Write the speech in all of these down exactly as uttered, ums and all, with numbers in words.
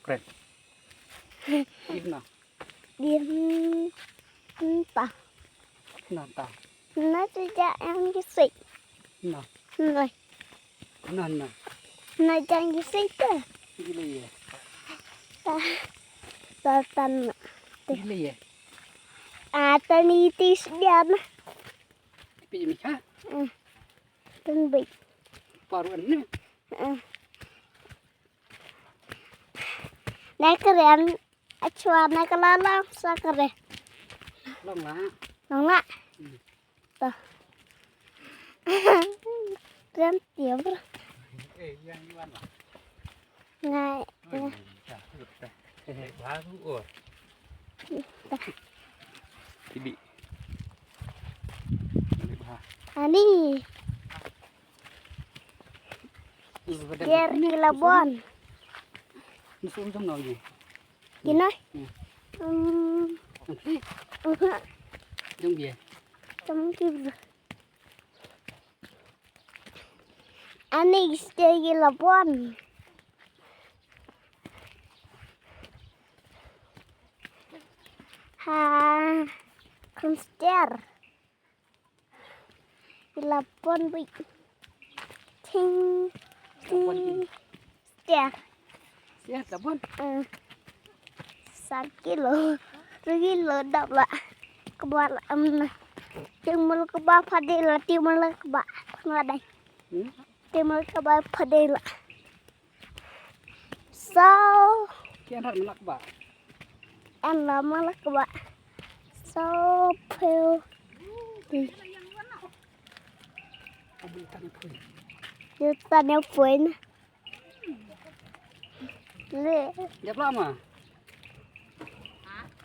Pek. Ina. Di, hmm, nta. Na ta. Na tu ja yang kisik. Na. Na. Na, na. Na jang kisik te. Gila ya. Ta. Ta tan. Gila ya. Ah, tani tis dia na. Pi mi ha. Hmm. Tan bai. Paru an ne. Hmm. Na kren, achwa na kala la sa kren. Long la. Long la. Hmm. To. Kren tiap. Eh, yang iwan la. Ngai. Oi, ya, betul. Eh, baru oh. Ini. Ani. Ger ki la bon. Ni sum jam nau ni. Ki nai? Hmm. Hmm. Nanti. Aha. Jom dia. Jom ki. Ani ger ki la bon. Ha. Kunster. Lapon bui. Ting, ting. Setiap. Setiap lapon. Eh. Sa kilo. Sa kilo dap la. Kebal am na. Timul kebal padela, timul kebal. Ngadai. Hmm? Timul kebal padela. So. Kian rat malak ba. An la malak ba. So pale. Abu tanya pun. Dia tanya pun. Le. Jap la ma.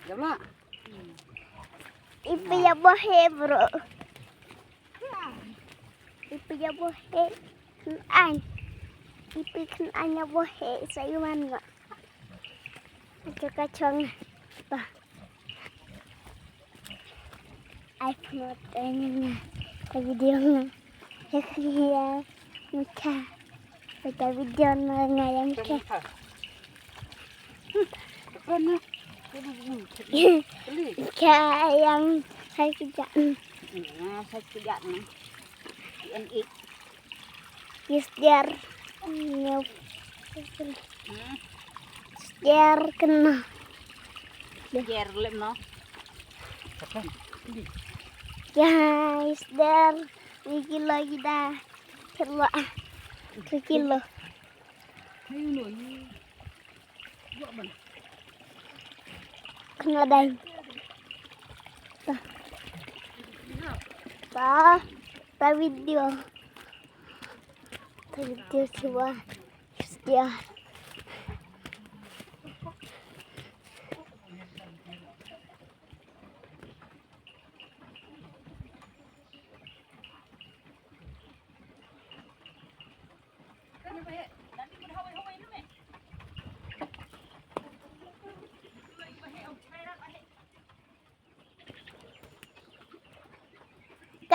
Jap la. Ipi ya bohe, bro. Ipi ya bohe. Kan an. Ipi kan an ya bohe. Sa iwan ma. Acha kachong. Ba. Ai pynot ai nga ka video nga. Ka video nga. Ka video nga nga yang ka. Ka yang hai ka jak. Hai ka jak. Yang ik. Yes, dear. Yes, dear, kena. Ger lem no. Guys, der. Ni kilo kita. Kilo. Dua kilo. Kena dai. Ta. Ta. Ta video. Ta video cuba. Setia.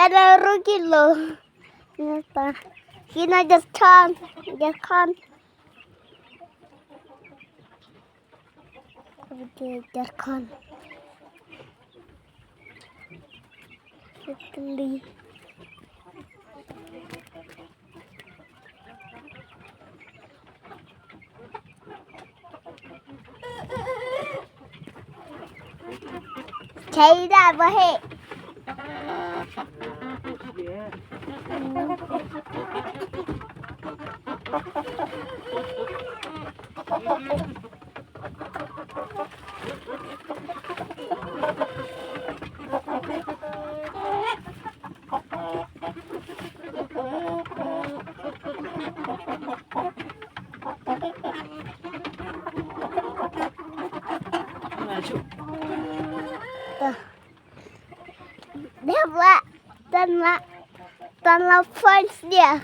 Kada rugi lo. Nyata. Kina just kan, just kan. Oke, just kan. Italy. China ba he. Dia pula tan la, tan la points dia.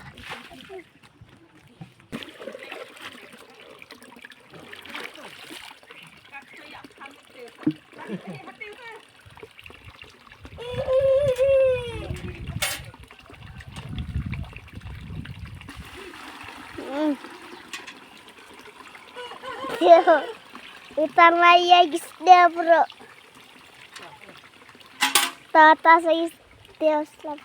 Hmm. Dia, Uta na ya gis de bro. Tata sa gis de slap.